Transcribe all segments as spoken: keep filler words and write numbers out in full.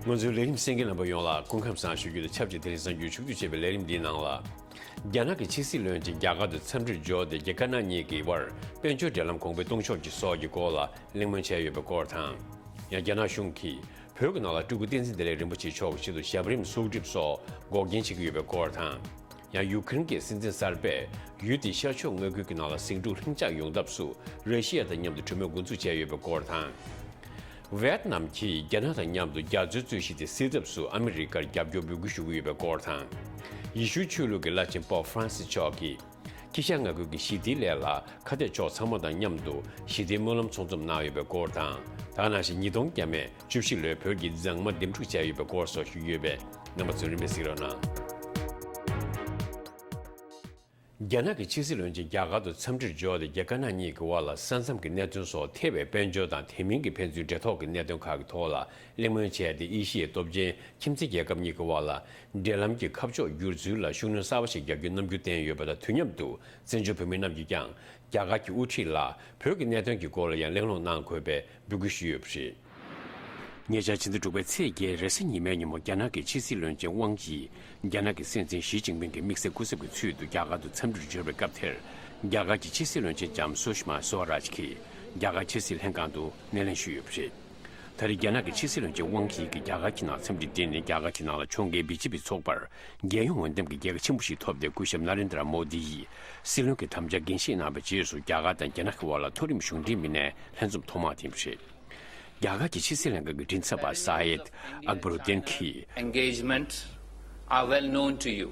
ང་ཚོའི་ལས་རིམ་གསན་མཁན་རྣམ་པ་ཡོངས་ལ་སྐུ་ཁམས་བཟང་ཞུ་རྒྱུ་དང་ཆབས་ཅིག་དེ་རིང་གསར་འགྱུར་ཕྱོགས་བསྡུས་བྱས་པའི་ལས་རིམ་འདིའི་ནང་ལ། རྒྱ་ནག་གི་ཕྱི་སྲིད་བློན་ཆེན་རྒྱ་གར་དུ་འཚམས་འདྲིར་འབྱོར་ཏེ། རྒྱ་དཀར་ནག་གཉིས་ཀྱི་དབར་དཔལ་འབྱོར་འབྲེལ་ལམ་གོང་འཕེལ་གཏོང་ཕྱོགས་ཀྱི་སོགས་ཀྱི་སྐོར་ལ་གླེང་མོལ་བྱས་ཡོད་པའི་སྐོར་དང་། ཡང་རྒྱ་ནག་གཞུང་གིས་བོད་ཀྱི་ནང་ལ་སྤྲུལ་སྐུ་བསྟན་འཛིན་བདེ་ལེགས་རིན་པོ་ཆེ་མཆོག་གི་ཆེད་དུ་ཞབས་རིམ་གསོག་སྒྲིག་སོགས་འགོག་རྐྱེན་བྱེད་ཀྱི་ཡོད་པའི་སྐོར་དང་། ཡང་ཡུ་ཀེ་རེན་གྱི་སྲིད་འཛིན་གསར་པས་ཡུལ་དེའི་ཤར་ཕྱོགས་མངའ་ཁུལ་གྱི་ནང་ལ་ཟིང་འཁྲུག་ལྷིང་འཇགས་ཡོང་ཐབས་སུ་ར་ཤི་ཡ་དང་མཉམ་དུ་གྲོས་མོལ་འགོ་འཛུགས་བྱས་ཡོད་པའི་སྐོར་དང་། ཝེད་ནམ་གྱིས་རྒྱ་ནག་དང་མཉམ་དུ་རྒྱ་མཚོའི་རྩོད་གཞི་དེ་སེལ་ཐབས་སུ་ཨ་མི་རི་ཀར་རྒྱབ་སྐྱོར་འབོད་སྐུལ་ཞུ་གི་ཡོད་པའི་སྐོར་དང་། ཡེ་ཤུའི་ཆོས་ལུགས་ཀྱི་བླ་ཆེན་པོབ་ཧྥ་རན་སིས་མཆོག་གིས། དཀྱིལ་ཤར་མངའ་ཁུལ་གྱི་ཞི་བདེའི་སླད་ལ་ཁ་གཏད་ཕྱོགས་ཚང་མ་དང་མཉམ་དུ་ཞི་བདེའི་སྨོན་ལམ་ཚོགས་འཛོམས་གནང་ཡོད་པའི་སྐོར་དང་། ད་ག་ནང་བཞིན་ཉིས་སྟོང་བརྒྱ་མེད་བཅུ་བཞི་ལོའི་བོད་ཀྱི་མཛངས་མ་འདེམས་སྒྲུག་བྱས་ཡོད་པའི་སྐོར་སོགས་ཞུས་ཡོད་པས། རྣམ་པ་ཚོས་རིམ་པས་གཟིགས་རོགས་གནང་། རྒྱ་ནག་གི་ཕྱི་སྲིད་བློན་ཆེན་རྒྱ་གར་དུ་འཚམས་འདྲིར་འབྱོར་ཏེ། རྒྱ་དཀར་ནག་གཉིས་ཀྱི་དབར་ལ་ས་མཚམས་ཀྱི་གནད་དོན་སོགས་ཐེ་བའི་དཔལ་འབྱོར་དང་དེ་མིན་གྱི་ཕན་ཚུན་འབྲེལ་ཐོགས་ཀྱི་གནད་དོན་ཁག་གི་ཐོག་ལ་གླེང་མོལ་བྱས་ཏེ། ཨེ་ཤི་ཡའི་སྟོབས་ཆེན་ཁྱིམ་མཚེས་རྒྱལ་ཁབ་གཉིས་ཀྱི་དབར་ལ་འབྲེལ་ལམ་གྱི་ཁ་ཕྱོགས་བསྒྱུར་ཚུལ་ལ་ཤུགས་སྣོན་གསར་པ་ཞིག་རྒྱག་རྒྱུའི་རྣམ་འགྱུར་བསྟན་ཡོད་པ་དང་། དུས་མཉམ་དུ་བཙན་བྱོལ་བོད་མི་རྣམས་ཀྱིས་ཀྱང་རྒྱ་གར་གྱི་དབུ་ཁྲིད་ལ་བོད་ཀྱི་གནད་དོན་གྱི་སྐོར་ལ་ཡང་གླེང་སློང་གནང་དགོས་པའི་འབོད་སྐུལ་ཞུས་ཡོད་པ་རེད། ཉེ་ཆར་ཕྱི་ཟླ་དྲུག་པའི་ཚེས་བརྒྱད་རེས་གཟའ་ཉི་མའི་ཉིན་མོ། རྒྱ་ནག་གི་ཕྱི་སྲིད་བློན་ཆེན་ཝང་ཡིས་རྒྱ་ནག་གི་སྲིད་འཛིན་ཞི་ཅིན་ཕིང་གི་དམིགས་བསལ་སྐུ་ཚབ་ཀྱི་ཚུལ་དུ་རྒྱ་གར་དུ་འཚམས་འདྲིར་འབྱོར་བའི་སྐབས་དེར། རྒྱ་གར་གྱི་ཕྱི་སྲིད་བློན་ཆེན་ལྕམ་སུ་ཤི་མ་སུ་ཝ་རཱཇ་གིས་རྒྱ་གར་ཕྱི་སྲིད་ལྷན་ཁང་དུ་སྣེ་ལེན་ཞུས་ཡོད་པ་རེད། ད་རེས་རྒྱ་ནག་གི་ཕྱི་སྲིད་བློན་ཆེན་ཝང་ཡི་གིས་རྒྱ་གར་གྱི་ནང་འཚམས་འདྲི་དེ་ནི། རྒྱ་གར་གྱི་ནང་ལ་ཕྱོགས་འགལ་བི་ཇེ་པི་ཚོགས་པར་རྒྱལ་ཡོངས་འོས་འདེམས་ཀྱི་རྒྱལ་ཁ་ཆེན་པོ་ཞིག་ཐོབ་སྟེ། སྐུ་ཞབས་ན་རེན་དྲ་མོ་དི་ཡིས་སྲིད་བློན་གྱི་དམ་བཅའ་འགན་བཞེས་གནང་བའི་རྗེས་སུ། རྒྱ་གར་དང་རྒྱ་ནག་གི་དབར་ལ་མཐོ་རིམ་གཞུང་འབྲེལ་མི་སྣའི་ལྷན་འཛོམས་ཐོག་མ་དེ་ཡིན་པ་རེད། རྒྱ་གར་གྱི་ཕྱི་སྲིད་ལྷན་ཁང་གི་མགྲིན་ཚབ་པ་སཱ་ཡེད་ཨག་བར་ཨུ་དིན་གྱིས། Engagements are well known to you.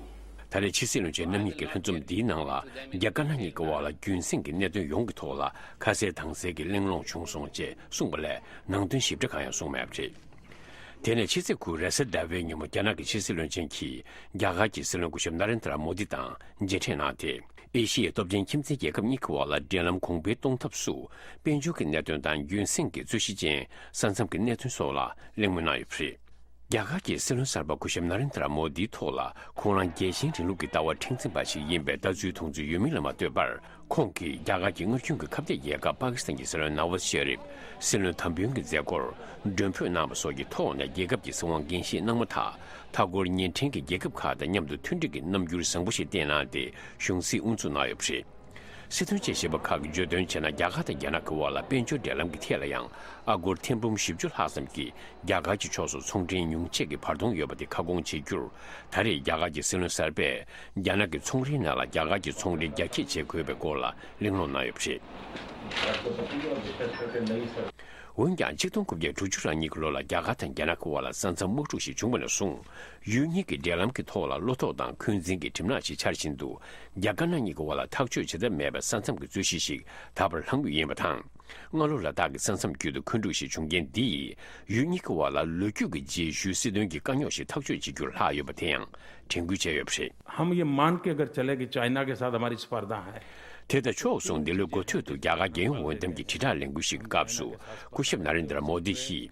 ད་རེས་ཕྱི་སྲིད་བློན་ཆེན་རྣམ་གཉིས་ཀྱི་ལྷན་འཛོམས་འདིའི་ནང་ལ། རྒྱ་དཀར་ནག་གཉིས་ཀྱི་དབར་ལ་རྒྱུན་སྲིང་གི་གནད་དོན་ཡོངས་ཀྱི་ཐོག་ལ་ཁ་གསལ་དྭངས་གསལ་གྱི་གླེང་སློང་བྱུང་སོང་ཅེས་གསུངས་པ་ལས། ནང་དོན་ཞིབ་ཕྲ་གང་ཡང་གསུངས་མེད་པ་རེད། དེ་ནས་ཕྱི་ཚེས་དགུ་རེས་གཟའ་ཟླ་བའི་ཉིན་མོ། རྒྱ་ནག་གི་ཕྱི་སྲིད་བློན་ཆེན་གྱིས་རྒྱ་གར་གྱི་སྲིད་བློན་སྐུ་ཞབས་ན་རེན་དྲ་མོ་དི་དང་མཇལ་འཕྲད་གནང་སྟེ། ཨེ་ཤི་ཡའི་སྟོབས་ཆེན་ཁྱིམ་མཚེས་རྒྱལ་ཁབ་གཉིས་ཀྱི་དབར་ལ་འབྲེལ་ལམ་གོང་འཕེལ་གཏོང་ཐབས་སུ། དཔལ་འབྱོར་གྱི་གནད་དོན་དང་། རྒྱུན་སྲིང་གི་རྩོད་གཞི་ཅན་ས་མཚམས་ཀྱི་གནད་དོན་སོགས་ལ་གླེང་མོལ་གནང་ཡོད་པ་རེད། རྒྱ་གར་གྱི་སྲིད་བློན་གསར་པ་སྐུ་ཞབས་ན་རེན་དྲ་མོ་དིའི་ཐོག་ལ། ཁོང་རང་རྒྱལ་ཞེན་རིང་ལུགས་ཀྱི་ལྟ་བ་མཁྲེགས་འཛིན་པ་ཞིག་ཡིན་པའི་ལྟ་ཚུལ་མཐོང་ཚུལ་ཡོད་མིན་ལ་མ་ལྟོས་པར། ཁོང་གིས་རྒྱ་གར་གྱི་སྔར་བྱུང་གི་ཁ་གཏད་རྒྱལ་ཁབ་པ་ཀི་སི་ཐན་གྱི་སྲིད་བློན་ནཱ་ཝཱཛ་ཤེ་རིབ་སྲིད་བློན་དམ་འབུལ་གྱི་མཛད་སྒོར་མགྲོན་འབོད་གནང་བ་སོགས་ཀྱི་ཐོག་ནས། རྒྱལ་ཁབ་ཀྱི་སྲིད་དབང་འགན་བཞེས་གནང་མ་ཐག་མཐའ་འཁོར་ཉེ་འབྲེལ་གྱི་རྒྱལ་ཁབ་ཁག་དང་མཉམ་དུ་མཐུན་སྒྲིལ་གྱི་རྣམ་འགྱུར་བཟང་པོ་ཞིག་བསྟན་གནང་སྟེ། གཞུང་སྲིད་དབུ་འཛུགས་གནང་ཡོད་པ་རེད། སྲིད་དོན་དཔྱད་ཞིབ་པ་ཁག་གིས་བརྗོད་དོན་བྱས་ན། རྒྱ་གར་དང་རྒྱ་ནག་གི་དབར་ལ་དཔལ་འབྱོར་འབྲེལ་ལམ་གྱི་ཐད་ལ་ཡང་། ཨ་སྒོར་ཐེར་འབུམ་བཞི་བཅུ་ལྷག་ཙམ་གྱི་རྒྱ་གར་གྱི་ཕྱོགས་སུ་ཚོང་འབྲེལ་ཉུང་ཆད་ཀྱི་བར་སྟོང་ཡོད་པ་དེ་ཁ་སྐོང་བྱེད་རྒྱུར། ད་རེས་རྒྱ་གར་གྱི་སྲིད་བློན་གསར་པས་རྒྱ་ནག་གི་ཚོང་རའི་ནང་ལ་རྒྱ་གར་གྱི་ཚོང་རིགས་རྒྱ་སྐྱེད་བྱེད་དགོས་པའི་སྐོར་ལ་གླེང་སློང་གནང་ཡོད་པ་རེད། འོན་ཀྱང་། ཆིག་སྟོང་དགུ་བརྒྱ་དྲུག་ཅུ་རེ་གཉིས་ཀྱི་ལོ་ལ་རྒྱ་གར་དང་རྒྱ་ནག་གི་དབར་ལ་ས་མཚམས་དམག་འཁྲུག་ཞིག་བྱུང་བ་ནས་བཟུང་། ཡུལ་གཉིས་ཀྱི་འབྲེལ་ལམ་གྱི་ཐོག་ལ་བློ་དོགས་དང་འཁོན་འཛིན་གྱི་གྲིབ་ནག་ཞིག་འཆར་བཞིན་དུ། རྒྱ་དཀར་ནག་གཉིས་ཀྱི་དབར་ལ་ཐག་གཅོད་བྱེད་ཐབས་མེད་པའི་ས་མཚམས་ཀྱི་རྩོད་གཞི་ཞིག་ད་བར་ལྷང་ཡོད་ཡིན་པ་དང་། སྔ་ལོ་ལ་དྭགས་ཀྱི་ས་མཚམས་རྒྱུད་དུ་འཁོན་འཁྲུག་ཞིག་བྱུང་རྐྱེན་འདིས། ཡུལ་གཉིས་ཀྱི་དབར་ལ་ལོ་རྒྱུས་ཀྱི་རྗེས་ཤུལ་སྲིད་དོན་གྱི་དཀའ་རྙོག་ཞིག་ཐག་གཅོད་བྱེད་རྒྱུར་ལྷག་ཡོད་པ་དེ་ཡང་དྲན་སྐུལ་བྱས་ཡོད་པ་རེད། हम ये मान के अगर चले कि चाइना के साथ हमारी स्पर्धा है। དེ་དང་ཕྱོགས་མཚུངས། འདི་ལོའི་འགོ་སྟོད་དུ་རྒྱ་གར་རྒྱལ་ཡོངས་འོས་འདེམས་ཀྱི་དྲིལ་བསྒྲགས་ལས་འགུལ་ཞིག་གི་སྐབས་སུ། སྐུ་ཞབས་ན་རེན་དྲ་མོ་དི་ཡིས།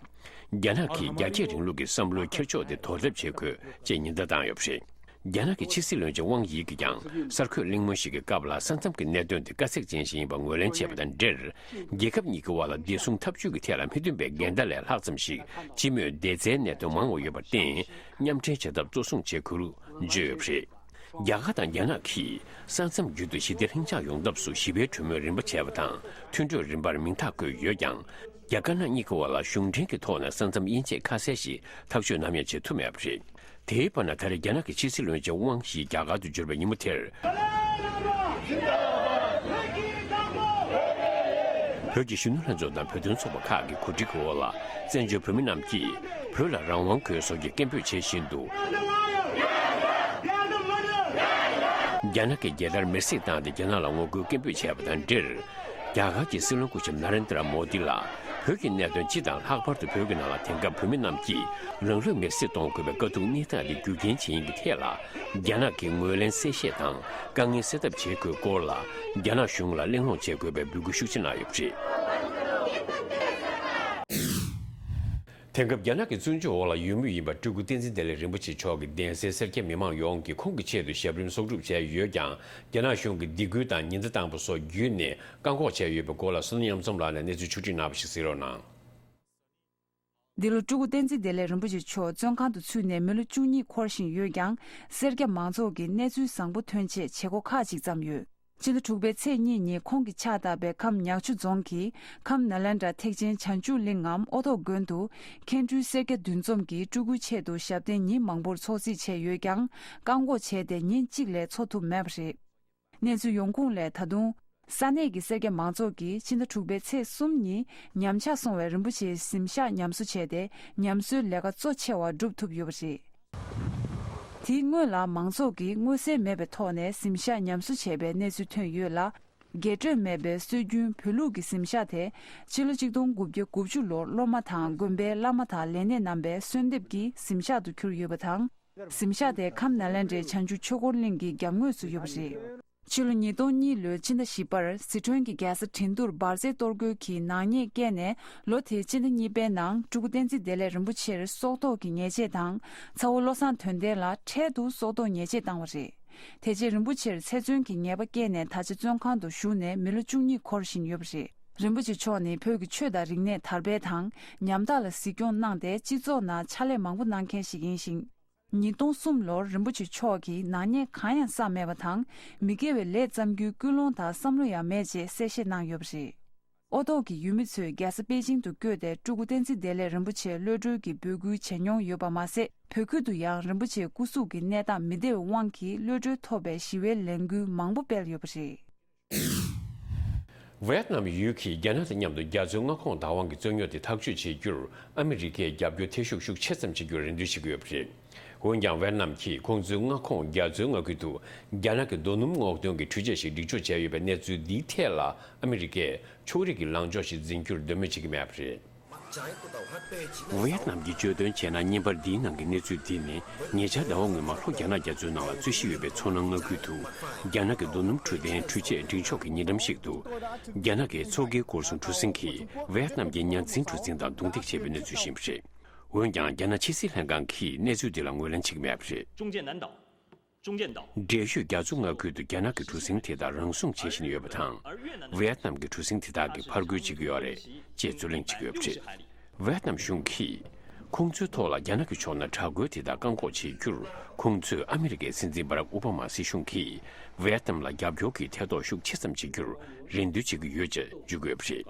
རྒྱ་ནག་གིས་རྒྱ་སྐྱེད་རིང་ལུགས་ཀྱི་བསམ་བློའི་འཁྱེར་ཕྱོགས་དེ་དོར་ཐབས་བྱེད་དགོས་ཅེས་ཉེན་བརྡ་བཏང་ཡོད་པ་རེད། རྒྱ་ནག་གི་ཕྱི་སྲིད་བློན་ཆེན་ཝང་ཡི་གིས་ཀྱང་། གསར་འགོད་གླེང་མོལ་ཞིག་གི་སྐབས་ལ། ས་མཚམས་ཀྱི་གནད་དོན་དེ་དཀའ་ཚེགས་ཅན་ཞིག་ཡིན་པར་ངོས་ལེན་བྱས་པ་དང་འབྲེལ། རྒྱལ་ཁབ་གཉིས་ཀྱི་དབར་ལ་བདེ་སྲུང་འཐབ་ཇུས་ཀྱི་ཐད་ལ་མི་མཐུན་པའི་འགལ་ཟླ་ལས་ལྷག་ཙམ་ཞིག་སྤྱི་མོས་བདེ་རྩའི་གནད་དོན་མང་བ་ཡོད་པར་བརྟེན། མཉམ་འབྲེལ་བྱ་ཐབས་གཙོ་བཟུང་བྱེད་དགོས་ལུགས་བརྗོད་ཡོད་པ་རེད། རྒྱ་གར་དང་རྒྱ་ནག་གིས་ས་མཚམས་བརྒྱུད་དུ་ཞི་བདེ་ལྷིང་འཇགས་ཡོང་ཐབས་སུ་ཞི་བའི་གྲོས་མོལ་རིམ་པ་བྱས་པ་དང་། མཐུན་གྲོས་རིམ་པར་མིང་རྟགས་བཀོད་ཡོད་ཀྱང་། རྒྱ་དཀར་ནག་གཉིས་ཀྱི་དབར་ལ་གཞུང་འབྲེལ་གྱི་ཐོག་ནས་ས་མཚམས་དབྱེ་འབྱེད་ཁ་གསལ་ཞིག་ཐག་གཅོད་ནམ་ཡང་བྱེད་ཐུབ་མེད་པ་རེད། དེའི་བར་ན། ད་རེས་རྒྱ་ནག་གི་ཕྱི་སྲིད་བློན་ཆེན་ཝང་ཡི་རྒྱ་གར་དུ་འབྱོར་བའི་ཉིན་མོ་དེར། བོད་ཀྱི་གཞོན་ནུ་ལྷན་ཚོགས་དང་བོད་དོན་ཚོགས་པ་ཁག་གི་གོ་སྒྲིག་འོག་ལ། བཙན་བྱོལ་བོད་མི་རྣམས་ཀྱིས་བོད་ལ་རང་དབང་དགོས་སོགས་ཀྱི་སྐད་འབོད་བྱེད་བཞིན་དུ། རྒྱ་ནག་གི་རྒྱལ་དར་མེར་སྲེག་བཏང་སྟེ། རྒྱ་ནག་ལ་ངོ་རྒོལ་སྐད་འབོད་བྱས་པ་དང་འབྲེལ། རྒྱ་གར་གྱི་སྲིད་བློན་སྐུ་ཞབས་ན་རེན་དྲ་མོ་དི་ལ། བོད་ཀྱི་གནད་དོན་སྤྱི་དང་། ལྷག་པར་དུ་བོད་ཀྱི་ནང་ལ་དེང་སྐབས་བོད་མི་རྣམས་ཀྱིས་རང་ལུས་མེར་སྲེག་གཏོང་དགོས་པའི་དཀའ་སྡུག་སྣེ་ཐག་འདི་རྒྱུ་རྐྱེན་ཅིག་ཡིན་པའི་ཐད་ལ། རྒྱ་ནག་གིས་ངོས་ལེན་གསལ་བཤད་དང་། དཀའ་ངལ་སེལ་ཐབས་བྱེད་དགོས་སྐོར་ལ། རྒྱ་ནག་གཞུང་ལ་གླེང་སློང་བྱེད་དགོས་པའི་འབོད་སྐུལ་ཤུགས་ཆེ་གནང་ཡོད་པ་རེད། དེང་སྐབས་རྒྱ་ནག་གི་བཙོན་འཇུག་འོག་ལ་ཡོད་མུས་ཡིན་པ། སྤྲུལ་སྐུ་བསྟན་འཛིན་བདེ་ལེགས་རིན་པོ་ཆེ་མཆོག་གི་གདན་སའི་སེར་སྐྱ་མི་མང་ཡོངས་ཀྱིས་ཁོང་གི་ཆེད་དུ་ཞབས་རིམ་གསོག་སྒྲུབ་བྱས་ཡོད་ཀྱང་། རྒྱ་ནག་གཞུང་གིས་སྡིགས་སྐུལ་དང་ཉེན་བརྡ་བཏང་པ་སོགས་བརྒྱུད་ནས་བཀག་འགོག་བྱས་ཡོད་པའི་སྐོར་ལ། བསོད་ནམས་གཡུ་ལྷ་ལགས་ནས་གནས་ཚུལ་ཕྱོགས་སྒྲིག་གནང་བ་ཞིག་གཟིགས་རོགས་གནང་། འདི་ལོ་སྤྲུལ་སྐུ་བསྟན་འཛིན་བདེ་ལེགས་རིན་པོ་ཆེ་མཆོག་བཙོན་ཁང་དུ་ཚུད་ནས་མི་ལོ་བཅུ་གཉིས་འཁོར་བཞིན་ཡོད་ཀྱང་། སེར་སྐྱ་མང་ཚོགས་ཀྱིས་གནས་ཚུལ་བཟང་པོ་ཐོན་ཆེད་བྱེད་སྒོ་ཁག་ཅིག་བརྩམས་ཡོད། ཕྱི་ཟླ་དྲུག་པའི་ཚེས་གཉིས་ཉིན་ཁོང་གི་ཕྱག་བཏབ་པའི་ཁམས་ཉག་ཆུ་རྫོང་གི་ཁམས་ནཱ་ལེནྡྲ་ཐེག་ཆེན་བྱང་ཆུབ་གླིང་ངམ་ཨོ་ཐོག་དགོན་དུ། མཁན་སྤྲུལ་སེར་སྐྱ་འདུ་འཛོམས་ཀྱིས་སྤྲུལ་སྐུའི་ཆེད་དུ་ཞབས་བརྟན་ཉིན་མང་པོར་ཚོགས་རྩིས་བྱས་ཡོད་ཀྱང་། བཀག་འགོག་བྱས་ཏེ་ཉིན་གཅིག་ལས་འཚོགས་ཐུབ་མེད་པ་རེད། གནས་ཚུལ་ཡོང་ཁུངས་ལས། ད་དུང་ས་གནས་ཀྱི་སེར་སྐྱ་མང་ཚོགས་ཀྱིས་ཕྱི་ཟླ་དྲུག་པའི་ཚེས་གསུམ་ཉིན་ཉམས་ཆག་སོང་བའི་རིན་པོ་ཆེའི་གཟིམ་ཤག་ཉམས་གསོ་བྱས་ཏེ། ཉམས་གསོའི་ལས་ཀ་གཙོ་ཆེ་བ་སྒྲུབ་ཐུབ་ཡོད་པ་རེད། དེའི་སྔོན་ལ་མང་ཚོགས་ཀྱིས་མངོན་གསལ་མེད་པའི་ཐོག་ནས་གཟིམ་ཤག་ཉམས་གསོ་བྱས་པའི་གནས་ཚུལ་ཐོན་ཡོད་ལ། རྒྱས་སྤྲོས་མེད་པའི་སྲོལ་རྒྱུན་བོད་ལུགས་ཀྱི་གཟིམ་ཤག་དེ། ཕྱི་ལོ་ཆིག་སྟོང་དགུ་བརྒྱ་དགུ་བཅུ་ལོར་སློབ་མ་དང་དགོན་པའི་བླ་མ་དང་ལས་སྣེ་རྣམ་པའི་གསོལ་འདེབས་ཀྱིས་གཟིམ་ཤག་ཏུ་གྱུར་ཡོད་པ་དང་། གཟིམ་ཤག་དེ་ཁམས་ནཱ་ལེནྡྲའི་བྱང་ཆུབ་ཆོས་འཁོར་གླིང་གི་རྒྱབ་ངོས་སུ་ཡོད་པ་རེད། ཕྱི་ལོ་ཉིས་སྟོང་གཉིས་ལོའི་ཕྱི་ཟླ་བཞི་པར་སི་ཁྲོན་གྱི་རྒྱལ་ས་ཁྲིན་ཏུར་འབར་རྫས་གཏོར་རྒོལ་གྱི་ནག་ཉེས་བཀལ་ནས། ལོ་དེའི་ཕྱི་ཟླ་གཉིས་པའི་ནང་སྤྲུལ་སྐུ་བསྟན་འཛིན་བདེ་ལེགས་རིན་པོ་ཆེར་སྲོག་ཐོག་གི་ཉེས་ཆད་དང་། ཚ་བོ་བློ་བཟང་དོན་ལྡན་ལ་འཕྲལ་དུ་སྲོག་ཐོག་ཉེས་ཆད་བཏང་བ་རེད། དེ་རྗེས་རིན་པོ་ཆེར་ཚེ་བཙོན་གྱི་ཉེས་པ་བཀལ་ནས་ད་ཆ་བཙོན་ཁང་དུ་བཞུགས་ནས་མི་ལོ་བཅུ་གཉིས་འཁོར་བཞིན་ཡོད་པ་རེད། རིན་པོ་ཆེ་མཆོག་ནི་བོད་ཀྱི་ཆོས་དང་རིག་གནས་དར་སྤེལ་དང་ཉམ་ཐག་ལ་གཟིགས་སྐྱོང་གནང་སྟེ་སྤྱི་ཚོགས་ནང་ཕྱག་ལས་མང་པོ་གནང་མཁན་ཞིག་ཡིན་ཞིང་། ཉིས་སྟོང་གསུམ་ལོར་རིན་པོ་ཆེ་མཆོག་གིས་ནག་ཉེས་གང་ཡང་བསགས་མེད་པ་དང་། མི་དགེ་བའི་ལས་བརྩམས་རྒྱུའི་ཀུན་སློང་དང་བསམ་བློ་ཡང་མེད་ཅེས་གསལ་བཤད་གནང་ཡོད་པ་རེད། ཨོ་ཐོག་གི་ཡུལ་མི་ཚོས་རྒྱལ་ས་པེ་ཅིང་དུ་བསྐྱོད་དེ་སྤྲུལ་སྐུ་བསྟན་འཛིན་བདེ་ལེགས་རིན་པོ་ཆེ་གློད་གྲོལ་གྱི་འབོད་སྐུལ་བྱས་མྱོང་ཡོད་པ་མ་ཟད། བོད་ཁུལ་དུ་ཡང་རིན་པོ་ཆེའི་སྐུ་གཟུགས་ཀྱི་གནས་སྟངས་མི་བདེ་བའི་དབང་གིས་གློད་གྲོལ་ཐོབ་པའི་ཞི་བའི་ལས་འགུལ་མང་པོ་སྤེལ་ཡོད་པ་རེད། ཝེ་ཏི་ནམ་ཡུལ་གྱིས་རྒྱ་ནག་དང་མཉམ་དུ་རྒྱ་མཚོའི་མངའ་ཁོངས་བདག་དབང་གི་རྩོད་རྙོག་དེ་ཐག་གཅོད་བྱེད་རྒྱུར་ཨ་མི་རི་ཀས་རྒྱབ་སྐྱོར་ཐེ་ཞུགས་ཤུགས་ཆེ་ཙམ་བྱེད་རྒྱུར་རེ་འདུན་བྱེད་ཀྱི་ཡོད་པ་རེད། འོན་ཀྱང་ཝེ་ཏི་ནམ་གྱིས་ཁོང་ཚོའི་མངའ་ཁོངས་རྒྱ་མཚོའི་མངའ་ཁུལ་དུ་རྒྱ་ནག་གི་རྡོ་སྣུམ་སྔོག་འདོན་གྱི་འཕྲུལ་ཆས་ཤིག་སྒྲིག་འཇོག་བྱས་ཡོད་པའི་གནས་ཚུལ་འདིའི་ཐད་ལ་ཨ་མི་རི་ཀས་ཕྱོགས་རིས་ཀྱི་ལངས་ཕྱོགས་ཤིག་འཛིན་རྒྱུར་འདོད་མོས་བྱེད་ཀྱི་མེད་པ་རེད། ཝེ་ཏི་ནམ་གྱིས་བརྗོད་དོན་བྱས་ན། བརྙན་པར་འདིའི་ནང་གི་གནས་ཚུལ་འདི་ནི་ཉེ་ཆར་ཟླ་བ་སྔོན་མ་ལྷོ་རྒྱ་ནག་རྒྱ་མཚོའི་ནང་ལ་རྩོད་གཞི་ཡོད་པའི་མཚོ་སྣ་མངའ་ཁུལ་དུ་རྒྱ་ནག་གི་རྡོ་སྣུམ་འཕྲུལ་ལྡན་འཕྲུལ་ཆས་སྒྲིག་ཆོག་གི་ཉེ་འགྲམ་ཞིག་ཏུ་རྒྱ་ནག་གི་མཚོ་འགག་སྐོར་སྲུང་གྲུ་གཟིངས་ཀྱིས་ཝེ་ཏི་ནམ་གྱི་ཉ་འཛིན་གྲུ་གཟིངས་དང་རྡུང་རྡེག་བྱས་པའི་གནས་ཚུལ་ཞིག་ཡིན་པ་རེད། འོན་ཀྱང་རྒྱ་ནག་ཕྱི་སྲིད་ལྷན་ཁང་གིས་གནས་ཚུལ་འདི་ལ་ངོས་ལེན་བྱེད་ཀྱི་མེད་པ་རེད། 中间难倒。 འབྲེལ་ཡོད་རྒྱ་མཚོ་མངའ་ཁུལ་དུ་རྒྱ་ནག་གི་གྲུ་གཟིངས་དེ་དག་རང་སྲུང་བྱེད་བཞིན་ཡོད་པ་དང་། ཝེ་ཏི་ནམ་གྱི་གྲུ་གཟིངས་དེ་དག་གིས་ཕར་རྒོལ་བྱེད་ཀྱི་ཡོད་རེད་ཅེས་རྩོད་གླེང་བྱེད་ཀྱི་ཡོད་པ་རེད། ཝེ་ཏི་ནམ་གཞུང་གིས་ཁོང་ཚོའི་ཐོག་ལ་རྒྱ་ནག་གི་ཕྱོགས་ནས་དྲག་རྒོལ་དེ་དག་བཀག་འགོག་བྱེད་རྒྱུར། ཁོང་ཚོས་ཨ་མི་རི་ཀའི་སྲིད་འཛིན་བྷ་རག་ཨོ་བྷ་མ་སྲིད་གཞུང་གིས་ཝེ་ཏི་ནམ་ལ་རྒྱབ་སྐྱོར་གྱི་ཐེ་གཏོགས་ཤུགས་ཆེ་ཙམ་བྱེད་རྒྱུར་རེ་འདུན་བྱེད་ཀྱི་ཡོད་ཅེས་བརྗོད་ཀྱི་ཡོད་པ་རེད།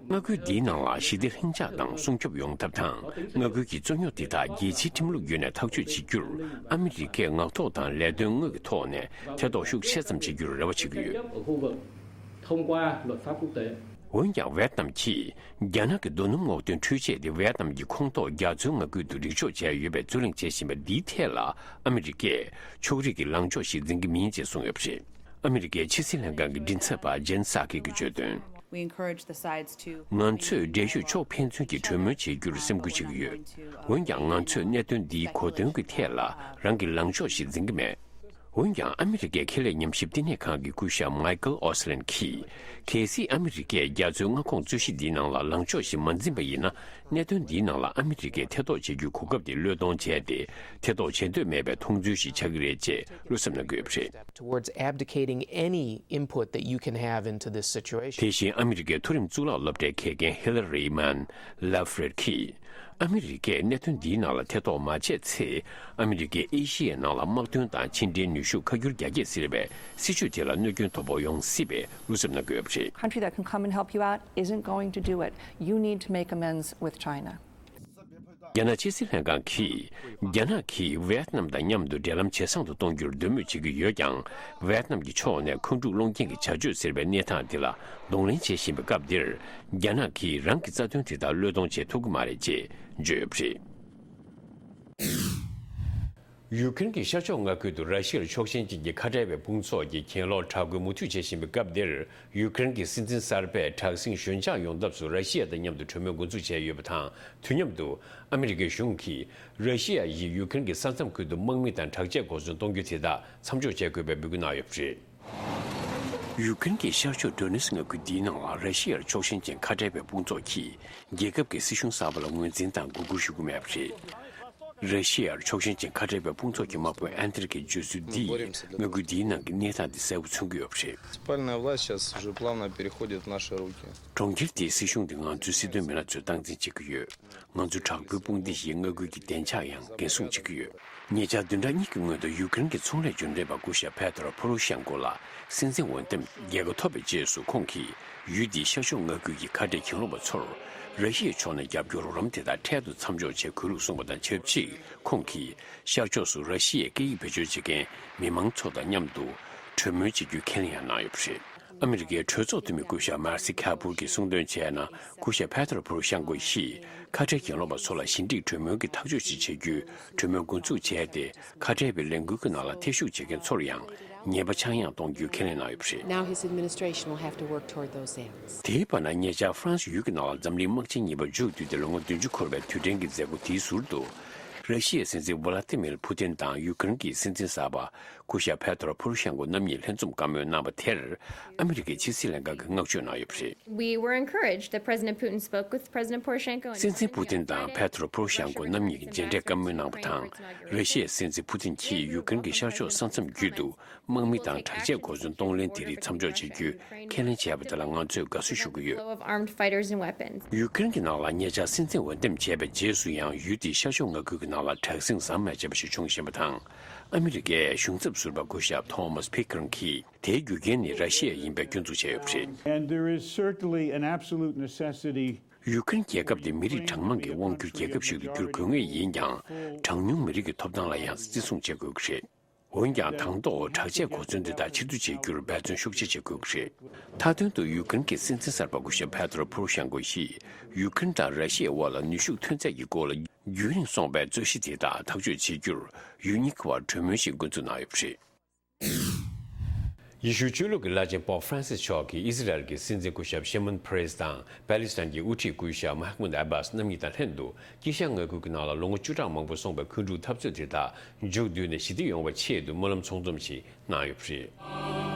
མངའ་ཁུལ་འདིའི་ནང་ལ་ཞི་བདེ་ལྷིང་འཇགས་དང་སྲུང་སྐྱོབ་ཡོང་ཐབས་དང་། མངའ་ཁུལ་གྱི་རྩོད་རྙོག་འདི་དག་རྒྱལ་སྤྱིའི་ཁྲིམས་ལུགས་བརྒྱུད་ནས་ཐག་གཅོད་བྱེད་རྒྱུར་ཨ་མི་རི་ཀས་ངག་ཐོག་དང་ལས་དོན་དངོས་ཀྱི་ཐོག་ནས་ཐེ་གཏོགས་ཤུགས་ཆེ་ཙམ་བྱེད་རྒྱུར་རེ་བ་བྱེད་ཀྱི་ཡོད། འོན་ཀྱང་ཝེ་ཏི་ནམ་གྱིས་རྒྱ་ནག་གི་རྡོ་སྣུམ་སྔོག་འདོན་འཕྲུལ་ཆས་དེ་ཝེ་ཏི་ནམ་གྱི་ཁོངས་གཏོགས་རྒྱ་མཚོའི་མངའ་ཁུལ་དུ་སྒྲིག་འཇོག་བྱས་ཡོད་པའི་རྩོད་གླེང་བྱེད་བཞིན་པ་འདིའི་ཐད་ལ་ཨ་མི་རི་ཀས་ཕྱོགས་རིས་ཀྱི་ལངས་ཕྱོགས་ཤིག་འཛིན་གྱི་མིན་ཅེས་གསུངས་ཡོད་པ་རེད། ཨ་མི་རི་ཀའི་ཕྱི་སྲིད་ལྷན་ཁང་གི་མགྲིན་ཚབ་པ་ཇེན་སཱ་ཀི་གིས་བརྗོད་དོན། We encourage the sides to ང་ཚོས་འབྲེལ་ཡོད་ཕྱོགས་ཕན་ཚུན་གྱི་གྲོས་མོལ་བྱེད་རྒྱུར་སེམས་ཁུར་བྱེད་ཀྱི་ཡོད། འོན་ཀྱང་ང་ཚོས་གནད་དོན་འདིའི་གོ་དོན་གྱི་ཐད་ལ་རང་གི་ལངས་ཕྱོགས་ཤིག་འཛིན་གྱི་མེད། འོན་ཀྱང་ཨ་མི་རི་ཀའི་ཁེ་ལས་ཉམས་ཞིབ་བསྟི་གནས་ཁང་གི་སྐུ་ཞབས་མའི་ཀལ་ཨོ་སི་ལན་གྱིས། གལ་སྲིད་ཨ་མི་རི་ཀས་རྒྱ་མཚོའི་མངའ་ཁོངས་རྩོད་གཞི་འདིའི་ནང་ལ་ལངས་ཕྱོགས་ཤིག་མ་འཛིན་པ་ཡིན་ན། གནད་དོན་འདིའི་ནང་ལ་ཨ་མི་རི་ཀས་ཐེ་གཏོགས་བྱེད་རྒྱུའི་གོ་སྐབས་དེ་བློས་གཏོང་བྱས་ཏེ། ཐེ་གཏོགས་བྱེད་འདོད་མེད་པའི་མཐོང་ཚུལ་ཞིག་ཆགས་ཀྱི་རེད་ཅེས་བློ་འཚབ་གནང་གི་ཡོད་པ་རེད། Towards abdicating any input that you can have into this situation. དེ་བཞིན་ཨ་མི་རི་ཀའི་མཐོ་རིམ་གཙུག་ལག་སློབ་གྲྭའི་དགེ་རྒན་ཧི་ལ་རི་མན་ལ་ཧྥི་རེད་ཀྱིས། ཨ་མི་རི་ཀས་གནད་དོན་འདིའི་ནང་ལ་ཐེ་གཏོགས་མ་བྱས་ཚེ། ཨ་མི་རི་ཀས་ཨེ་ཤི་ཡའི་ནང་ལ་དམག་དོན་དང་ཕྱི་འབྲེལ་ནུས་ཤུགས་ཁ་སྒྱུར་རྒྱ་སྐྱེད་ཟེར་བའི་སྲིད་ཇུས་དེ་ལ་གནོད་སྐྱོན་དོད་པོ་ཡོང་སྲིད་པའི་བློ་འཚབ་གནང་གི་ཡོད་པ་རེད། Country that can come and help you out isn't going to do it. You need to make amends with China. རྒྱ་ནག་ཕྱི་སྲིད་ལྷན་ཁང་གིས། རྒྱ་ནག་གིས་ཝེ་ཏི་ནམ་དང་མཉམ་དུ་འབྲེལ་ལམ་ཇེ་བཟང་དུ་གཏོང་རྒྱུར་འདོད་མོས་བྱེད་ཀྱི་ཡོད་ཀྱང་། ཝེ་ཏི་ནམ་གྱི་ཕྱོགས་ནས་མཁོ་སྒྲུབ་སློང་རྐྱེན་གྱི་བྱ་སྤྱོད་ཟེར་བའི་གནས་སྟངས་དེ་ལ་གདོང་ལེན་བྱེད་བཞིན་པའི་སྐབས་འདིར། རྒྱ་ནག་གིས་རང་གི་རྩ་དོན་དེ་དག་བློས་གཏོང་བྱེད་ཐུབ་ཀྱི་མ་རེད་ཅེས་བརྗོད་ཡོད་པ་རེད། ཡུ་ཀེ་རེན་གྱི་ཤར་ཕྱོགས་མངའ་ཁུལ་དུ་ར་ཤི་ཡར་ཕྱོགས་ཞེན་ཅན་གྱི་ཁ་བྲལ་བའི་དཔུང་ཚོགས་ཀྱིས་གྱེན་ལོག་དྲག་རྒོལ་མུ་མཐུད་བྱེད་བཞིན་པའི་སྐབས་འདིར། ཡུ་ཀེ་རེན་གྱི་སྲིད་འཛིན་གསར་པས་དྲག་ཟིང་ཞོད་འཇགས་ཡོང་ཐབས་སུ་ར་ཤི་ཡ་དང་མཉམ་དུ་གྲོས་མོལ་འགོ་འཛུགས་བྱས་ཡོད་པ་དང་། དུས་མཉམ་དུ་ཨ་མི་རི་ཀའི་གཞུང་གིས་ར་ཤི་ཡ་ཡིས་ཡུ་ཀེ་རེན་གྱི་ས་མཚམས་ཁུལ་དུ་དམག་མི་དང་དྲག་ཆས་གོ་མཚོན་གཏོང་རྒྱུ་དེ་དག་མཚམས་འཇོག་བྱེད་དགོས་པའི་འབོད་སྐུལ་གནང་ཡོད་པ་རེད། ཡུ་ཀེ་རེན་གྱི་ཤར་ཕྱོགས་ཌོ་ནེ་སི་མངའ་ཁུལ་འདིའི་ནང་ལ་ར་ཤི་ཡར་ཕྱོགས་ཞེན་ཅན་ཁ་བྲལ་བའི་དཔུང་ཚོགས་ཀྱིས་རྒྱལ་ཁབ་ཀྱི་སྲིད་གཞུང་གསར་པ་ལ་ངོས་འཛིན་དང་མགོ་སྒུར་ཞུ་གི་མེད་པ་རེད། ར་ཤི་ཡར་ཕྱོགས་ཞེན་ཅན་ཁ་བྲལ་བའི་དཔུང་ཚོགས་ཀྱི་དམག་དཔོན་ཨན་ཏེར་གྱིས་བརྗོད་ཚུལ་འདིས་མངའ་ཁུལ་འདིའི་ནང་གི་གནས་སྟངས་འདི་གསལ་པོ་མཚོན་གྱི་ཡོད་པ་རེད། Муниципальная власть сейчас уже плавно переходит в наши руки. གྲོང་ཁྱེར་དེའི་སྲིད་གཞུང་འདི་ང་ཚོའི་སྲིད་དོན་མི་སྣ་ཚོས་སྟངས་འཛིན་བྱེད་ཀྱི་ཡོད། ང་ཚོ་དྲག་པོའི་དཔུང་སྡེ་ཞིག་མངའ་ཁུལ་གྱི་བདེ་འཇགས་ཡང་འགན་སྲུང་བྱེད་ཀྱི་ཡོད། ཉེ་ཆར་བདུན་ཕྲག་གཉིས་ཀྱི་སྔོན་དུ་ཡུ་ཀེ་རེན་གྱི་ཚོང་ལས་རྒྱུན་གྲོན་པ་སྐུ་ཞབས་པེ་ཏ་རོ་ཕོ་རོ་ཤན་ཀོ་ལ་སྲིད་འཛིན་འོས་འདེམས་རྒྱལ་ཁ་ཐོབ་པའི་རྗེས་སུ། ཁོང་གིས་ཡུལ་དེའི་ཤར་ཕྱོགས་མངའ་ཁུལ་གྱི་ཁ་བྲལ་གྱེན་ལོག་པ་ཚོར་ར་ཤི་ཡའི་ཕྱོགས་ནས་རྒྱབ་སྐྱོར་རོགས་རམ་དེ་དག་འཕྲལ་དུ་མཚམས་འཇོག་བྱེད་དགོས་ལུགས་གསུངས་པ་དང་ཆབས་ཅིག། ཁོང་གིས་ཤར་ཕྱོགས་སུ་ར་ཤི་ཡའི་སྐད་ཡིག་བེད་སྤྱོད་བྱེད་མཁན་མི་མང་ཚོ་དང་མཉམ་དུ་གྲོས་མོལ་བྱེད་རྒྱུའི་ཁས་ལེན་ཡང་གནང་ཡོད་པ་རེད། ཨ་མི་རི་ཀའི་གྲོས་ཚོགས་འཐུས་མི་སྐུ་ཞབས་མར་སི་ཁ་པུར་གྱིས་གསུངས་དོན་བྱས་ན། སྐུ་ཞབས་པེ་ཏྲོ་པོ་རོ་ཤན་ཀོ་ཡིས་ཁ་བྲལ་གྱེན་ལོག་པ་ཚོ་ལ་ཞི་འགྲིག་གྲོས་མོལ་གྱི་ཐག་གཅོད་ཅིག་བྱེད་རྒྱུའི་གྲོས་མོལ་འགོ་འཛུགས་བྱས་ཏེ། ཁ་བྲལ་བའི་ལས་འགུལ་གྱི་ནང་ལ་ཐེ་ཞུགས་བྱེད་མཁན་ཚོར་ཡང་ཉེས་པ་ཆག་ཡང་གཏོང་རྒྱུའི་ཁས་ལེན་གནང་ཡོད་པ་རེད། Now his administration will have to work toward those ends. དེའི་བར་ན། ཉེ་ཆར་ཧྥ་རན་སི་ཡུལ་གྱི་ནང་ལ་འཛམ་གླིང་དམག་ཆེན་གཉིས་པ་མཇུག་བསྡུས་ཏེ་ལོ་ངོ་བདུན་ཅུ་འཁོར་བའི་དུས་དྲན་གྱི་མཛད་སྒོ་དེའི་ཟུར་དུ། ར་ཤི་ཡའི་སྲིད་འཛིན་ཝ་ལ་ཏི་མིར་ཕུ་ཏིན་དང་ཡུ་ཀེ་རེན་གྱི་སྲིད་འཛིན་གསར་པ་སྐུ་ཞབས་པེ་ཏྲོ་པོ་རོ་ཤན་ཀོ་རྣམ་གཉིས་ལྷན་འཛོམས་བཀའ་མོལ་གནང་བ་དེར། ཨ་མི་རི་ཀའི་ཕྱི་སྲིད་ལྷན་ཁང་གིས་བསྔགས་བརྗོད་གནང་ཡོད་པ་རེད། We were encouraged that President Putin spoke with President Poroshenko and སྲིད་འཛིན་ཕུ་ཏིན་དང་པེ་ཏྲོ་པོ་རོ་ཤན་ཀོ་རྣམ་གཉིས་ཀྱིས་མཇལ་འཕྲད་བཀའ་མོལ་གནང་བ་དང་། ར་ཤི་ཡའི་སྲིད་འཛིན་ཕུ་ཏིན་གྱིས་ཡུ་ཀེ་རེན་གྱི་ཤར་ཕྱོགས་ས་མཚམས་བརྒྱུད་དུ་དམག་མི་དང་དྲག་ཆས་གོ་མཚོན་གཏོང་ལེན་དེ་རིགས་མཚམས་འཇོག་བྱེད་རྒྱུའི་ཁས་ལེན་བྱས་པ་དེ་ལ་ང་ཚོས་དགའ་བསུ་ཞུ་གི་ཡོད། Flow of armed fighters and weapons. ཡུ་ཀེ་རེན་གྱི་ནང་ལ་ཉེ་ཆར་སྲིད་འཛིན་འོས་འདེམས་བྱས་པའི་རྗེས་སུ་ཡང་། ཡུལ་དེའི་ཤར་ཕྱོགས་མངའ་ཁུལ་གྱི་ནང་ལ་དྲག་ཟིང་ཟམ་མ་ཆད་པ་ཞིག་འབྱུང་བཞིན་པ་དང་། ཨ་མི་རི་ཀའི་གཞུང་ཚབ་ཟུར་པ་སྐུ་ཞབས་ཐོ་མཱས་ཕི་ཀེ་རིང་གིས། དེའི་རྒྱུ་རྐྱེན་ནི་ར་ཤི་ཡ་ཡིན་པའི་སྐྱོན་འཛུགས་བྱས་ཡོད་པ་རེད། And there is certainly an absolute necessity. ཡུ་ཀེ་རེན་རྒྱལ་ཁབ་དེ་མི་རིགས་གྲངས་མང་གི་དབང་སྒྱུར་རྒྱལ་ཁབ་ཞིག་ཏུ་འགྱུར་དགོས་ངེས་ཡིན་ཀྱང་། གྲངས་ཉུང་མི་རིགས་ཀྱི་ཐོབ་ཐང་ལ་ཡང་བརྩི་སྲུང་བྱེད་དགོས་ཀྱི་རེད། འོན་ཀྱང་། དང་ཐོག་དྲག་ཆས་གོ་མཚོན་དེ་དག་ཕྱིར་བསྡུ་བྱེད་རྒྱུར་འབད་བརྩོན་ཤུགས་ཆེ་བྱེད་དགོས་ཀྱི་རེད། མཐའ་དོན་དུ་ཡུ་ཀེ་རེན་གྱི་སྲིད་འཛིན་གསར་པ་སྐུ་ཞབས་པེ་ཏྲོ་པོ་རོ་ཤན་ཀོ་ཡིས། ཡུ་ཀེ་རེན་དང་ར་ཤི་ཡའི་དབར་ལ་ནུས་ཤུགས་ཐོན་རྫས་ཀྱི་སྐོར་ལ་རྒྱུན་རིང་སོང་པའི་རྩོད་གཞི་དེ་དག་ཐག་གཅོད་བྱེད་རྒྱུར། ཡུལ་གཉིས་ཀྱི་བར་གྲོས་མོལ་ཞིག་འགོ་འཛུགས་གནང་ཡོད་པ་རེད། ཡེ་ཤུའི་ཆོས་ལུགས་ཀྱི་བླ་ཆེན་པོབ་ཧྥ་རན་སིས་མཆོག་གིས་ཨི་ཟི་རལ་གྱི་སྲིད་འཛིན་སྐུ་ཞབས་ཤི་མོན་ཕེ་རེས་དང་པ་ལི་སི་ཐན་གྱི་དབུ་ཁྲིད་སྐུ་ཞབས་མ་ཧ་མུད་ཨ་བྷ་སི་རྣམ་གཉིས་དང་ལྷན་དུ། དཀྱིལ་ཤར་མངའ་ཁུལ་གྱི་ནང་ལ་ལོ་ངོ་བཅུ་ཕྲག་མང་པོ་སོང་པའི་འཁོན་འཁྲུག་འཐབ་རྩོད་དེ་དག་མཇུག་བསྡུས་ནས་ཞི་བདེ་ཡོང་བ་ཆེད་དུ་སྨོན་ལམ་ཚོགས་འཛོམས་ཤིག་གནང་ཡོད་པ་རེད།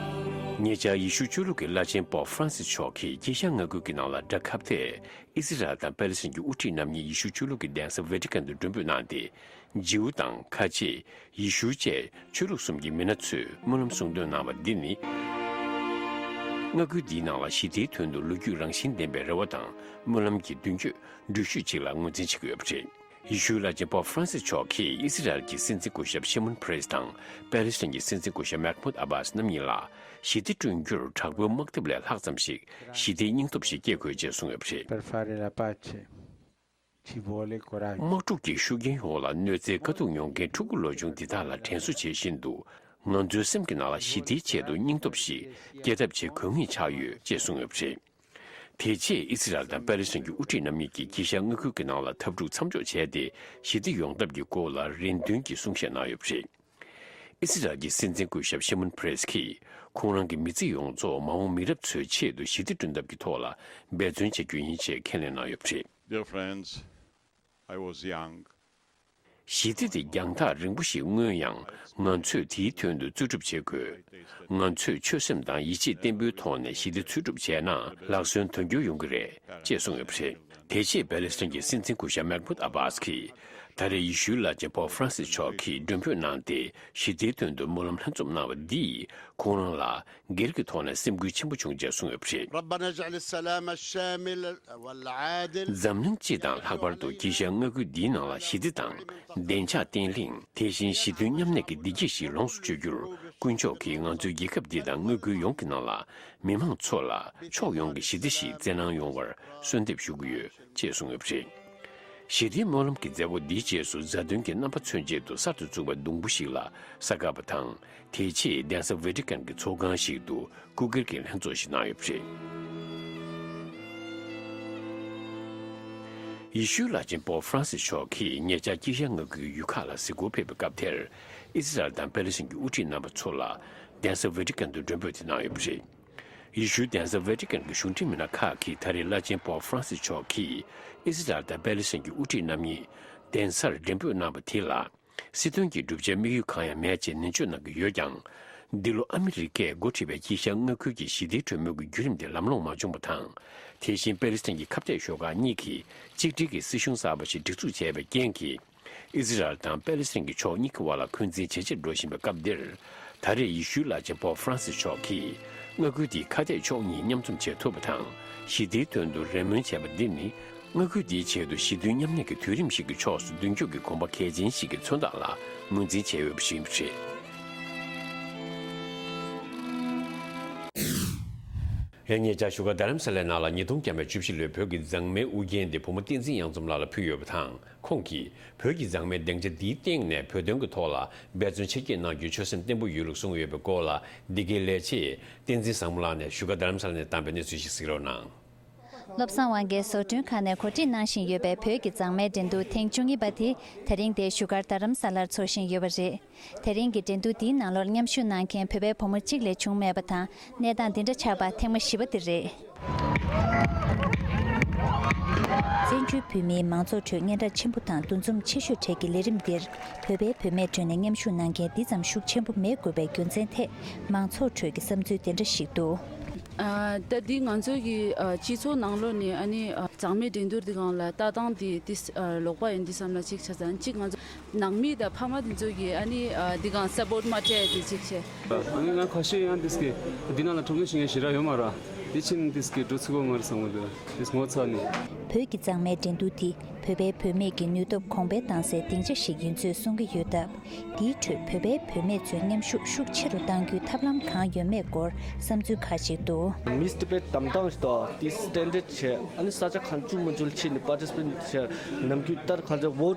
ཉེ་ཆར་ཡེ་ཤུ་ཆོས་ལུགས་ཀྱི་བླ་ཆེན་པོབ་ཧྥ་རན་སིས་མཆོག་གིས་དཀྱིལ་ཤར་མངའ་ཁུལ་གྱི་ནང་ལ་དགྲ་ཁ་གཏད། ཨི་སི་རལ་དང་པེ་ལི་སིན་གྱི་དབུ་ཁྲིད་རྣམ་གཉིས་ཡེ་ཤུ་ཆོས་ལུགས་ཀྱི་གདན་ས་ཝེ་ཏི་ཀན་དུ་མགྲོན་འབོད་གནང་སྟེ། ཇིའུ་དང་ཁ་ཆེ། ཡེ་ཤུ་བཅས་ཆོས་ལུགས་གསུམ་གྱི་མི་སྣ་ཚོས་སྨོན་ལམ་གསུང་འདོན་གནང་བ་འདི་ནི། མངའ་ཁུལ་འདིའི་ནང་ལ་ཞི་བདེའི་དོན་དུ་ལོ་རྒྱུས་རང་བཞིན་ལྡན་པའི་རེ་བ་དང་སྨོན་ལམ་གྱི་མདུན་སྐྱོད་འགྲུལ་བཞུད་ཅིག་ལ་ངོས་འཛིན་བྱེད་ཀྱི་ཡོད་པ་རེད། ཡེ་ཤུའི་བླ་ཆེན་པོབ་ཧྥ་རན་སིས་མཆོག་གིས་ཨི་སི་རལ་གྱི་སྲིད་འཛིན་སྐུ་ཞབས་ཤི་མོན་ཕེ་རེས་དང་པེ་ལི་སི་ཐན་གྱི་སྲིད་འཛིན་སྐུ་ཞབས་མེག་མུད་ཨ་བྷ་སི་རྣམ་གཉིས་ལ། ཞི་བདེ་བསྐྲུན་རྒྱུར་དྲག་པོའི་དམག་འཐབ་ལས་ལྷག་ཙམ་ཞིག་ཞི་བདེའི་སྙིང་སྟོབས་ཤིག་སྐྱེ་དགོས་ཅེས་གསུངས་ཡོད་པ་རེད། Per fare la pace ci vuole coraggio. དམག་འཁྲུག་གི་ཤུགས་རྐྱེན་འོག་ལ་གནོད་འཚེའི་དཀའ་སྡུག་མྱོང་མཁན་ཕྲུ་གུ་ལོ་ཆུང་འདི་དག་ལ་དྲན་གསོ་བྱེད་བཞིན་དུ། ང་ཚོའི་སེམས་ཀྱི་ནང་ལ་ཞི་བདེའི་ཆེད་དུ་སྙིང་སྟོབས་ཤིག་སྐྱེད་ཐབས་བྱེད་དགོས་ངེས་ཆགས་ཡོད་ཅེས་གསུངས་ཡོད་པ་རེད། དེ་རྗེས་ཨི་སི་རལ་དང་པེ་ལི་སིན་གྱི་དབུ་ཁྲིད་རྣམ་གཉིས་ཀྱིས་དཀྱིལ་ཤར་མངའ་ཁུལ་གྱི་ནང་ལ་འཐབ་འཁྲུག་མཚམས་འཇོག་བྱས་ཏེ་ཞི་བདེ་ཡོང་ཐབས་ཀྱི་སྐོར་ལ་རེ་འདུན་གྱི་གསུང་བཤད་གནང་ཡོད་པ་རེད། ཨི་སི་རལ་གྱི་སྲིད་འཛིན་སྐུ་ཞབས་ཤི་མོན་ཕེ་རེས་ཀྱིས་ཁོང་རང་གི་མི་ཚེ་ཡོངས་རྫོགས་མ་འོངས་མི་རབས་ཚོའི་ཆེད་དུ་ཞི་བདེ་བསྐྲུན་ཐབས་ཀྱི་ཐོག་ལ་འབད་བརྩོན་བྱེད་རྒྱུ་ཡིན་ཅེས་ཁས་ལེན་གནང་ཡོད་པ་རེད། Dear friends, I was young. ཞི་བདེ་དེ་རྒྱང་ཐག་རིང་པོ་ཞིག་མངོན་ཡང་། ང་ཚོས་དེའི་དོན་དུ་རྩོལ་སྒྲུབ་བྱེད་དགོས། ང་ཚོས་ཆོད་སེམས་དང་ཡིད་ཆེས་བརྟན་པོའི་ཐོག་ནས་ཞི་བདེ་འཚོལ་སྒྲུབ་བྱས་ན། ལག་སོན་དོན་འཁྱོལ་ཡོང་གི་རེད་ཅེས་གསུངས་ཡོད་པ་རེད། དེ་རྗེས་པེ་ལི་སི་ཐན་གྱི་སྲིད་འཛིན་སྐུ་ཞབས་མེག་མུད་ཨ་བྷ་སི་གིས། ད་རེས་ཡེ་ཤུའི་བླ་ཆེན་པོབ་ཧྥ་རན་སིས་མཆོག་གིས་མགྲོན་འབོད་གནང་སྟེ་ཞི་བདེའི་དོན་དུ་སྨོན་ལམ་ལྷན་འཛོམས་གནང་བ་འདིས་ཁོང་རང་ལ་སྒེར་གྱི་ཐོག་ནས་སེམས་འགུལ་ཆེན་པོ་བྱུང་ཅེས་གསུངས་ཡོད་པ་རེད། ربنا اجعل السلام الشامل والعادل. འཛམ་གླིང་སྤྱི་དང་ལྷག་པར་དུ་དཀྱིལ་ཤར་མངའ་ཁུལ་འདིའི་ནང་ལ་ཞི་བདེ་དང་བདེ་འཇགས་བརྟན་ལྷིང་། དེ་བཞིན་ཞི་མཐུན་མཉམ་གནས་ཀྱི་བདེ་སྐྱིད་ཞིག་ལོངས་སུ་སྤྱོད་རྒྱུར། དཀོན་མཆོག་གིས་ང་ཚོའི་རྒྱལ་ཁབ་འདི་དང་མངའ་ཁུལ་ཡོངས་ཀྱི་ནང་ལ་མི་མང་ཚོ་ལ་ཕྱོགས་ཡོངས་ཀྱི་ཞི་བདེ་ཞིག་བསྩལ་གནང་ཡོང་བར་གསོལ་འདེབས་ཞུ་གི་ཡོད་ཅེས་གསུངས་ཡོད་པ་རེད། ཞི་བདེའི་སྨོན་ལམ་གྱི་མཛད་སྒོ་འདིའི་རྗེས་སུ་མཛའ་མཐུན་གྱི་རྣམ་པ་མཚོན་ཆེད་དུ་གསར་དུ་བཙུགས་པའི་ལྡུམ་བུ་ཞིག་ལ་ས་བཀབ་པ་དང་། དེ་རྗེས་གདན་ས་ཝེ་ཏི་ཀན་གྱི་ཚོགས་ཁང་ཞིག་ཏུ་སྐུ་སྒེར་གྱི་ལྷན་ཚོགས་ཤིག་གནང་ཡོད་པ་རེད། ཡེ་ཤུའི་བླ་ཆེན་པོབ་ཧྥ་རན་སིས་མཆོག་གིས་ཉེ་ཆར་དཀྱིལ་ཤར་མངའ་ཁུལ་གྱི་ཡུལ་ཁག་ལ་གཟིགས་སྐོར་ཕེབས་པའི་སྐབས་དེར། ཨི་སི་རལ་དང་པེ་ལི་སིན་གྱི་དབུ་ཁྲིད་རྣམ་པ་ཚོ་ལ་གདན་ས་ཝེ་ཏི་ཀན་དུ་མགྲོན་འབོད་དེ་གནང་ཡོད་པ་རེད། ཡེ་ཤུའི་གདན་ས་ཝེ་ཏི་ཀན་གྱི་གཞུང་འབྲེལ་མི་སྣ་ཁག་གིས་ད་རེས་བླ་ཆེན་པོབ་ཧྥ་རན་སིས་མཆོག་གིས་ཨི་སི་རལ་དང་པེ་ལི་སིན་གྱི་དབུ་ཁྲིད་རྣམ་གཉིས་གདན་སར་མགྲོན་འབོད་གནང་བ་དེ་ལ། སྲིད་དོན་གྱི་བསྒྲུབ་བྱའི་དམིགས་ཡུལ་གང་ཡང་མེད་ཅེས་ནན་བརྗོད་གནང་གི་ཡོད་ཀྱང་། འདི་ལོ་ཨ་མི་རི་ཀས་འགོ་ཁྲིད་པའི་དཀྱིལ་ཤར་མངའ་ཁུལ་གྱི་ཞི་བདེའི་གྲོས་མོལ་གྱི་བརྒྱུད་རིམ་དེ་ལམ་ལྷོང་མ་བྱུང་བ་དང་། དེ་བཞིན་པེ་ལི་སི་ཐན་གྱི་ཁ་གཏད་ཤོག་ཁག་གཉིས་ཀྱིས་གཅིག་སྒྲིལ་གྱི་སྲིད་གཞུང་གསར་པ་ཞིག་སྒྲིག་འཛུགས་བྱས་པའི་རྐྱེན་གྱིས། ཨི་ཟི་རལ་དང་པེ་ལེ་སི་ཐན་གྱི་ཕྱོགས་གཉིས་ཀྱི་དབར་ལ་འཁོན་འཛིན་ཇེ་ཆེར་འགྲོ་བཞིན་པའི་སྐབས་འདིར། ད་རེས་ཡེ་ཤུའི་བླ་ཆེན་པོབ་ཧྥ་རན་སིས་མཆོག་གིས་མངའ་ཁུལ་དེའི་ཁ་གཏད་ཕྱོགས་གཉིས་མཉམ་འཛོམས་བྱེད་ཐུབ་པ་དང་། ཞི་བདེའི་དོན་དུ་རེ་སྨོན་བྱས་པ་འདི་ནི། མངའ་ཁུལ་དེའི་ཆེད་དུ་ཞི་མཐུན་མཉམ་གནས་ཀྱི་དུས་རིམ་ཞིག་གི་ཕྱོགས་སུ་མདུན་སྐྱོད་ཀྱི་གོམ་པ་གལ་ཆེན་ཞིག་གི་མཚོན་རྟགས་ལ་ངོས་འཛིན་བྱས་ཡོད་པ་ཞིག་ཡིན་པ་རེད། ཡང་ཉེ་ཆར་བཞུགས་སྒར་རྡ་རམ་ས་ལའི་ནང་ལ་ཉིས་སྟོང་བརྒྱ་མེད་བཅུ་བཞི་ལོའི་བོད་ཀྱི་མཛངས་མའི་དབུ་རྒྱན་དེ་བུ་མོ་བསྟན་འཛིན་གཡང་འཛོམས་ལགས་ལ་ཕུལ་ཡོད་པ་དང་། ཁོང་གིས་བོད་ཀྱི་མཛངས་མའི་སྡིངས་ཆ་འདིའི་སྟེང་ནས་བོད་དོན་གྱི་ཐོག་ལ་འབད་བརྩོན་ཆེ་བསྐྱེད་གནང་རྒྱུའི་ཆོད་སེམས་བརྟན་པོ་ཡོད་ལུགས་གསུངས་ཡོད་པའི་སྐོར་ལ། འདི་གའི་ལས་བྱེད་བསྟན་འཛིན་བཟང་མོ་ལགས་ནས་བཞུགས་སྒར་རྡ་རམ་ས་ལ་ནས་བཏང་པའི་གནས་ཚུལ་ཞིག་གཟིགས་རོགས་གནང་། བློ་བཟང་དབང་རྒྱལ་བཟོ་སྐྲུན་ཁང་ནས་གོ་སྒྲིག་གནང་བཞིན་ཡོད་པའི་བོད་ཀྱི་མཛངས་མའི་འགྲན་བསྡུར་ཐེངས་བཅུ་གཉིས་པ་དེ་དེ་རིང་འདིར་བཞུགས་སྒར་རྡ་རམ་ས་ལར་འཚོགས་བཞིན་ཡོད་པ་རེད། དེ་རིང་གི་འགྲན་བསྡུར་འདིའི་ནང་ལོགས་མཉམ་ཞུགས་གནང་མཁན་བོད་པའི་བུ་མོ་གཅིག་ལས་བྱུང་མེད་པ་དང་། གནས་སྟངས་འདི་འདྲ་ཆགས་པ་ཐེངས་མ་བཞི་པ་དེ་རེད། བཙན་བྱོལ་བོད་མིའི་མང་ཚོགས་ཁྲོད་སྙན་གྲགས་ཆེན་པོ་དང་འདུ་འཛོམས་ཆེ་ཤོས་གྲས་ཀྱི་ལས་རིམ་འདིར་བོད་པའི་བུད་མེད་ཁྲོད་ནས་མཉམ་ཞུགས་གནང་མཁན་འདི་ཙམ་ཤུགས་ཆེན་པོ་མེད་དགོས་པའི་རྒྱུ་མཚན་ཐད་མང་ཚོགས་ཁྲོད་ཀྱི་བསམ་ཚུལ་དེ་འདྲ་ཞིག་འདུག་ཨ། ད་འདི་ང་ཚོའི་གི་ཨ། སྤྱི་ཚོགས་ནང་ལོགས་ནས་ཨ་ནི་ཨ། མཛངས་མའི་འགྲན་བསྡུར་འདི་སྒང་ལ་ལྟ་སྟངས་འདི་ཏིས་ཨ། ལོག་པ་ཡིན་འདི་བསམ་ལ་གཅིག་ཆ་ཚང་གཅིག་ང་ཚོ་ནང་མི་དང་ཕ་མ་འདི་ཚོ་གི་ཨ་ནི་ཨ། འདི་སྒང་སཔོར་ཊི་མ་སྤྲད་འདི་གཅིག་བྱས། ཨ་ནི་ང་ཁ་ཤས་ཡང་ཏིས་གི་འདི་ནང་ལ་ཐུགས་འགན་ཞིག་ངས་ཞེ་དྲག་ཡོད་མ་ར། འདི་ཕྱིན་ཏིས་གི་འགྲོ་ཚུགས་གོ་མ་རེད་བསམ་གི་འདུག་ཏིས་ངོ་ཚ་ནི། བོད་ཀྱི་མཛངས་མའི་འགྲན་བསྡུར་འདི་བོད་པའི་བུད་མེད་ཀྱི་ནུས་སྟོབས་གོང་འཕེལ་གཏང་སའི་སྡིངས་ཆ་ཞིག་ཡིན་ཚུལ་གསུང་གི་ཡོད་སྟབས། དེའི་ཁྲོད་བོད་པའི་བུད་མེད་ཚོའི་མཉམ་ཞུགས་ཤུགས་ཆེ་རུ་གཏང་རྒྱུའི་ཐབས་ལམ་གང་ཡོད་མེད་སྐོར་བསམ་ཚུལ་ཁག་ཅིག་འདུག Miss Tibet བདམས་སྟངས་ཤིག་དང་དེ་སི་ཊེན་ཌར་བྱས། ཨ་ནི་ས་ཆ་གང་བྱུང་མ་བྱུང་ལ་ཕྱིན་ནས་པར་ཊི་སི་པེན་ཊི་བྱས། ནམ་རྒྱུན་ལྟར་གང་ཚེ་འོ་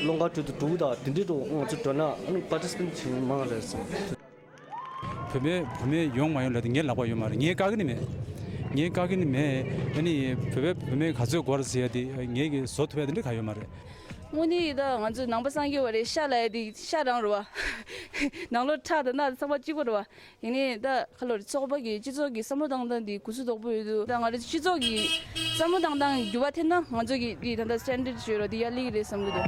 ཀློག་འགའ་ཁྲོད་དུ་འགྲོ་གི་དང་དེ་འདྲའི་འགྲོ་ང་ཚོ་འགྲོ་ན་ཨ་ནི་པར་ཊི་སི་པེན་ཊི་བྱེད་མང་རེད་བསམ། བུད་མེད་བུད་མེད་ཡོང་མ་ཡོང་ལབ་དེ་ངའི་ལག་པ་ཡོད་མ་རེད། ངས་བཀག་གི་ནི་མེད། ངས་བཀག་གི་ནི་མེད། ཨ་ནི་བོད་པའི་བུད་མེད་ག་ཚོད་འགོར་ཟེར་ཡ་དེ་ངས་ཀྱི་བཟོ་ཐུབ་ཡ་དེ་འདྲ་ག་ཡོད་མ་རེད། དངོས་གནས་ཡིན་ད་ང་ཚོ་ནང་པ་སངས་རྒྱས་པ་རེད། ཤ་ལབ་ཡ་དེ་ཤ་རང་རེད་བ། ནང་ལོགས་ཁྲག་དང་རྣག་དང་ཚང་མ་གཅིག་པ་རེད་བ། ཡིན་ནའི་ད་ཁ་ལོ་རེ་ཚོགས་པ་གི་སྤྱི་ཚོགས་ཀྱི་བསམ་བློ་བཏང་སྟངས་དེ་གུ་སུ་དོག་པོ་ཡོད་འདུག་ད་ང་རེ་སྤྱི་ཚོགས་ཀྱི་བསམ་བློ་བཏང་སྟངས་འགྱུར་བ་ཐེབས་ན་ང་ཚོ་གི་དེ་ད་ལྟ་སི་ཊེན་ཌར་ཌི་ཡོད་རོགས་དེ་ཡར་སླེབས་ཀྱི་རེད་བསམ་གི་འདུག་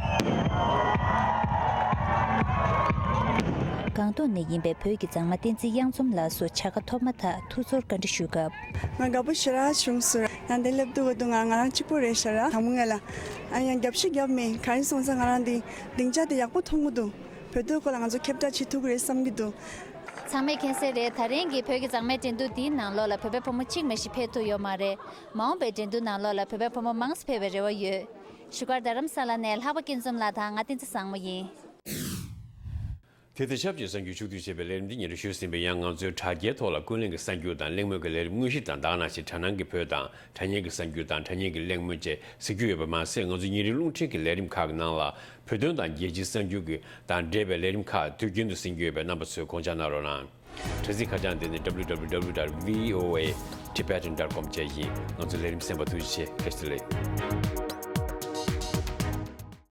སྒང་ཏོག་ནས་ཡིན་པའི་བོད་ཀྱི་མཛངས་མ་བསྟན་འཛིན་གཡང་འཛོམས་ལགས་སུ་བྱ་དགའ་ཐོབ་མ་ཐག་ཐུགས་ཚོར་བཀའ་འདྲི་ཞུས་སྐབས། ང་དགའ་པོ་ཞེ་དྲག་བྱུང་སོང་། ཡང་འདི་སླེབས་དུས་སྐབས་དུ་ང་ང་རང་གཅིག་པོ་རེད་ཤག་ར། དང་པོ་ང་ལ་ཨ་ཡང་རྒྱབ་ཤིག་རྒྱབ་མེད། གང་ཡིན་སོང་ཙང་ང་རང་འདི་སྡིངས་ཆ་དེ་ཡག་པོ་མཐོང་གི་འདུག་བོད་དོན་སྐོར་ལ་ང་ཚོ་ཁྱབ་བསྒྲགས་བྱེད་ཐུབ་ཀྱི་རེད་བསམ་གྱི་འདུག་ཚང་མས་མཁྱེན་གསལ་རེད། ད་རིང་གི་བོད་ཀྱི་མཛངས་མའི་འགྲན་བསྡུར་འདིའི་ནང་ལོགས་ལ་བོད་པའི་བུ་མོ་གཅིག་མ་གཏོགས་ཕེབས་ཐུབ་ཡོད་མ་རེད། མ་འོངས་པའི་འགྲན་བསྡུར་ནང་ལོགས་ལ་བོད་པའི་བུ་མོ་མང་ཙམ་ཕེབས་པའི་རེ་བ་ཡོད། བཞུགས་སྒར་རྡ་རམ་ས་ལ་ནས་ལྷག་པ་སྐྱིད་འཛོམས་ལགས་དང་ང་བསྟན་འཛིན་བཟང་མོ་ཡིན། དེ་དང་ཆབས་ཅིག་གསར་འགྱུར་ཕྱོགས་བསྡུས་བྱས་པའི་ལས་རིམ་འདི་སྙན་སྒྲོན་ཞུས་ཟིན་པས། ཡང་ང་ཚོའི་དྲ་རྒྱའི་ཐོག་ལ་ཀུན་གླེང་གི་གསར་འགྱུར་དང་གླེང་མོལ་གྱི་ལས་རིམ་དངོས་གཞི་དང་དེ་ནང་བཞིན་དྲ་སྣང་གི་བོད་དང་དྲ་བརྙན་གྱི་གསར་འགྱུར་དང་དྲ་བརྙན་གྱི་གླེང་མོལ་བཅས་གཟིགས་རྒྱུ་ཡོད་པ་མ་ཟད། ང་ཚོའི་ཉིན་རེའི་རླུང་འཕྲིན་གྱི་ལས་རིམ་ཁག་གི་ནང་ལ་བོད་དོན་དང་རྒྱལ་སྤྱིའི་གསར་འགྱུར་གྱི་དང་འབྲེལ་བའི་ལས་རིམ་ཁག་དུས་རྒྱུན་དུ་གསན་རྒྱུ་ཡོད་པས་རྣམ་པ་ཚོས་དགོངས་འཇགས་གནང་རོགས་གནང་། དྲ་ཚིགས་ཁ་བྱང་འདི་ནི་W W W dot V O A Tibetan dot com བཅས་ཡིན། ང་ཚོའི་ལས་རིམ་གསན་པར་ཐུགས་རྗེ་ཆེ། བཀྲ་ཤིས་བདེ་ལེགས།